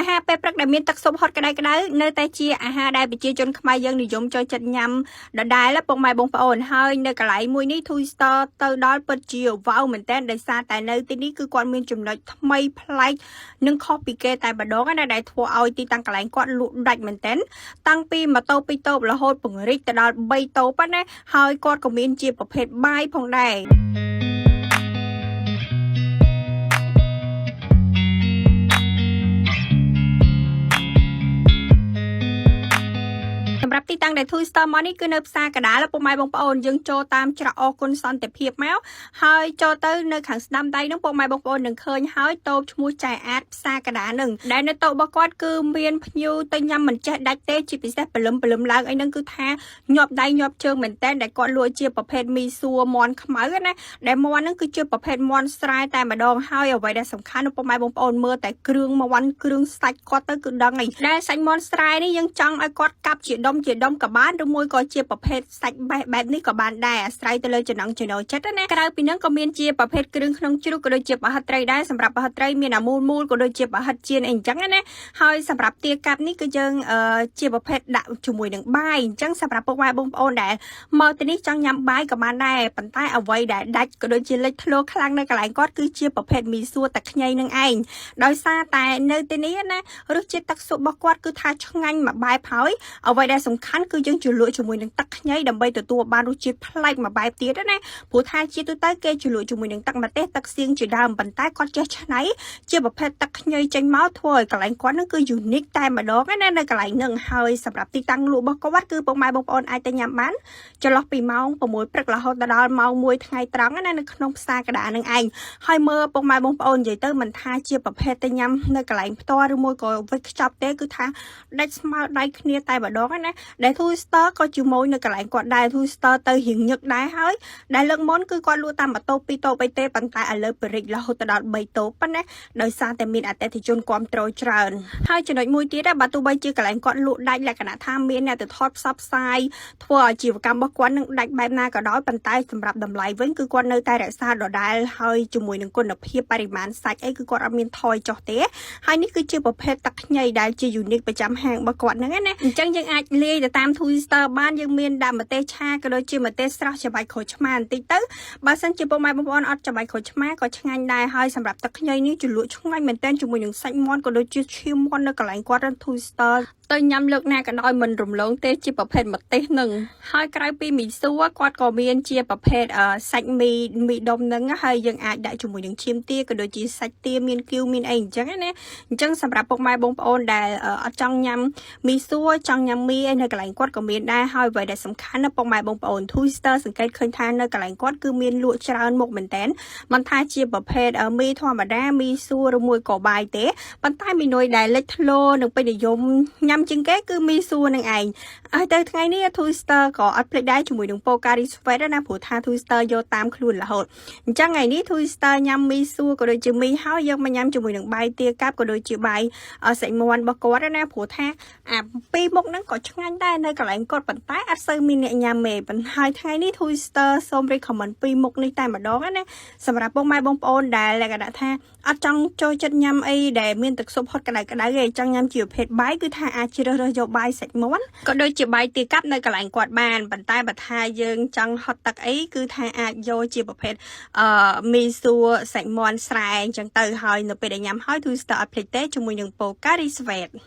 ហារពេលព្រឹកដែលមានទឹកស៊ុបហុតក្តៅៗនៅតែជាអាហារដែលប្រជាជនខ្មែរយើងនិយមចូលចិត្តញ៉ាំដដែលពុកម៉ែបងប្អូនហើយនៅកន្លែងមួយនេះ Two Star ទៅដល់ពិតជាវ៉ាវមែនតើដោយសារតែនៅទីនេះគឺគាត់មានចំណុចថ្មីប្លែកនិងខុសពីគេតែម្ដងណាដែលធ្វើឲ្យទីតាំងកន្លែងគាត់លក់ដាច់មែនតើតាំងពីម៉ូតូ2តូបរហូតពង្រីកទៅដល់3តូបណាហើយគាត់ក៏មានជាប្រភេទបាយផងដែរ សម្រាប់ទីតាំងដែល Two Star មកនេះគឺនៅផ្សារកណ្ដាលពុកម៉ែបងប្អូនយើងចូលតាមច្រកអគុណសន្តិភាពមកហើយចូលទៅនៅខាងស្ដាំដៃនោះពុកម៉ែបងប្អូននឹងឃើញហើយតូបឈ្មោះចែអាតផ្សារកណ្ដាលនឹងដែលនៅតូបរបស់គាត់គឺមានភ្ញៀវទៅញ៉ាំមិនចេះដាច់ទេជាពិសេសព្រលឹមព្រលឹមឡើងអីហ្នឹងគឺថាញាប់ដៃញាប់ជើងមែនតើដែលគាត់លក់ជាប្រភេទមីសួរមន់ខ្មៅណាដែលមន់ហ្នឹងគឺជាប្រភេទមន់ស្រែតែម្ដងហើយអ្វីដែលសំខាន់ពុកម៉ែបងប្អូនមើលតែគ្រឿងមន់គ្រឿងសាច់គាត់ទៅគឺដឹងហើយដែលសាច់មន់ស្រែនេះយើងចង់ឲ្យគាត់កាប់ជាដុំជាដុំក៏បានឬមួយក៏ជាប្រភេទសាច់បេះបែបនេះក៏បានដែរអាស្រ័យទៅលើចំណង់ចំណូលចិត្តណាក្រៅពីហ្នឹងក៏មានជាប្រភេទគ្រឿងក្នុងជ្រូកក៏ដូចជាប្រហិតត្រីដែរសម្រាប់ប្រហិតត្រីមានអាមូលមូលក៏ដូចជាប្រហិតចៀនអីអញ្ចឹងណាហើយសម្រាប់ទាកាប់នេះគឺយើងជាប្រភេទដាក់ជាមួយនឹងបាយអញ្ចឹងសម្រាប់ពុកម៉ែបងប្អូនដែលមកទីនេះចង់ញ៉ាំបាយក៏បានដែរប៉ុន្តែអ្វីដែលដាច់ក៏ដូចជាលេចធ្លោខ្លាំងនៅកន្លែងគាត់គឺជាប្រភេទមីសួរទឹកខ្ញីនឹងឯងដោយសារតែនៅទីនេះណារសជាតិទឹកស៊ុបរបស់គាត់គឺថាឆ្ងាញ់មួយបែបហើយអ្វីដែលសំខាន់គឺយើងជ្រលក់ជាមួយនឹងទឹកខ្ញីដើម្បីទទួលបានរសជាតិប្លែកមួយបែបទៀតណាព្រោះថាជាទូទៅគេជ្រលក់ជាមួយនឹងទឹកម្ទេសទឹកសៀងជាដើមប៉ុន្តែគាត់ចេះច្នៃជាប្រភេទទឹកខ្ញីចេញមកធ្វើឲ្យកន្លែងគាត់នឹងគឺ unique តែម្ដងណានៅកន្លែងហ្នឹងហើយសម្រាប់ទីតាំងលក់របស់គាត់គឺពុកម៉ែបងប្អូនអាចទៅញ៉ាំបានចន្លោះពីម៉ោង6ព្រឹករហូតដល់ម៉ោង1ថ្ងៃត្រង់ណានៅក្នុងផ្សារកណ្ដាលនឹងឯងហើយមើលពុកម៉ែបងប្អូននិយាយទៅមិនថាជាប្រភេទទៅញ៉ាំនៅកន្លែងផ្ទាល់ឬមួយក៏វេចខ្ចប់ទេគឺថាដាច់ស្មើដៃគ្នាតែម្ដងណាដែល Two Star ក៏ជាមួយនៅកន្លែងគាត់ដែរ Two Star ទៅរៀងញឹកដែរហើយដែលលើកមុនគឺគាត់លក់តាមម៉ូតូ2តូបអីទេប៉ុន្តែឥឡូវពរិចរហូតដល់3តូបប៉ុណ្ណាដោយសារតែមានអតិថិជនគាំទ្រច្រើនហើយចំណុចមួយទៀតដែរបើទោះបីជាកន្លែងគាត់លក់ដាច់លក្ខណៈថាមានអ្នកទៅថតផ្សព្វផ្សាយធ្វើឲ្យអាជីវកម្មរបស់គាត់នឹងដាច់បែបណាក៏ដោយប៉ុន្តែសម្រាប់តម្លៃវិញគឺគាត់នៅតែរក្សាដដែលហើយជាមួយនឹងគុណភាពបរិមាណសាច់អីគឺគាត់អត់មានថយចុះទេហើយនេះគឺជាប្រភេទទឹកខ្ញីដែលជា unique ប្រចាំហាងរបស់គាត់ហ្នឹងណាអញ្ចឹងយើងអាចលាយទៅតាម Twister បានយើងមានដាក់ម្ទេសឆាក៏ដូចជាម្ទេសស្រស់ច្របាច់ក្រូចឆ្មាបន្តិចទៅបើសិនជាពុកម៉ែបងប្អូនអត់ច្របាច់ក្រូចឆ្មាក៏ឆ្ងាញ់ដែរហើយសម្រាប់ទឹកខ្ញីនេះជ្រលក់ឆ្ងាញ់មែនទែនជាមួយនឹងសាច់មាន់ក៏ដូចជាឈាមមាន់នៅកន្លែងគាត់ Twister ទៅញ៉ាំលើកណាក៏ដោយមិនរំលងទេជាប្រភេទម្ទេសនឹងហើយក្រៅពីមីសួរគាត់ក៏មានជាប្រភេទសាច់មីមីដុំនឹងហើយយើងអាចដាក់ជាមួយនឹងឈាមទាក៏ដូចជាសាច់ទាមានគីវមានអីអញ្ចឹងណាអញ្ចឹងសម្រាប់ពុកម៉ែបងប្អូនដែលអត់ចង់ញ៉ាំមីសួរចង់ញ៉ាំមីឯនៅកន្លែងគាត់ក៏មានដែរហើយអ្វីដែលសំខាន់ណាពុកម៉ែបងប្អូន Twister សង្កេតឃើញថានៅកន្លែងគាត់គឺមានលក់ច្រើនមុខមែនតើមិនថាជាប្រភេទមីធម្មតាមីសួរឬមួយក៏បាយទេប៉ុន្តែមីនុយដែលលេចធ្លោនិងពេញនិយមញ៉ាំជាងគេគឺមីសួរនឹងឯងហើយទៅថ្ងៃនេះ Twister ក៏អត់ភ្លេចដែរជាមួយនឹង Pocari Sweat ណាព្រោះថា Twister យកតាមខ្លួនរហូតអញ្ចឹងថ្ងៃនេះ Twister ញ៉ាំមីសួរក៏ដូចជាមីហើយយកមកញ៉ាំជាមួយនឹងបាយទាកាប់ក៏ដូចជាបាយសាច់មាន់របស់គាត់ណាព្រោះថាអាពីរមុខហ្នឹងក៏ឆ្ងាញ់ដែរនៅកន្លែងគាត់ប៉ុន្តែអត់សូវមានអ្នកញ៉ាំទេប៉ុន្តែថ្ងៃនេះ Twister សូម recommend ពីរមុខនេះតែម្ដងណាសម្រាប់ពុកម៉ែបងប្អូនដែលលក្ខណៈថាអត់ចង់ចូលចិត្តញ៉ាំអីដែលមានទឹកស៊ុបហុតក្តៅក្តៅទេចង់ញ៉ាំជាប្រភេទបាយគឺថាអាចជ្រើសរើសយកបាយសាច់មាន់ក៏ដូចជាបាយទាកាប់នៅកន្លែងគាត់បានប៉ុន្តែបើថាយើងចង់ហត់ទឹកអីគឺថាអាចយកជាប្រភេទអឺមីសួរសាច់មាន់ស្រែអញ្ចឹងទៅហើយនៅពេលដែលញ៉ាំហើយ Twister អត់ភ្លេចទេជាមួយនឹង Pocari Sweat។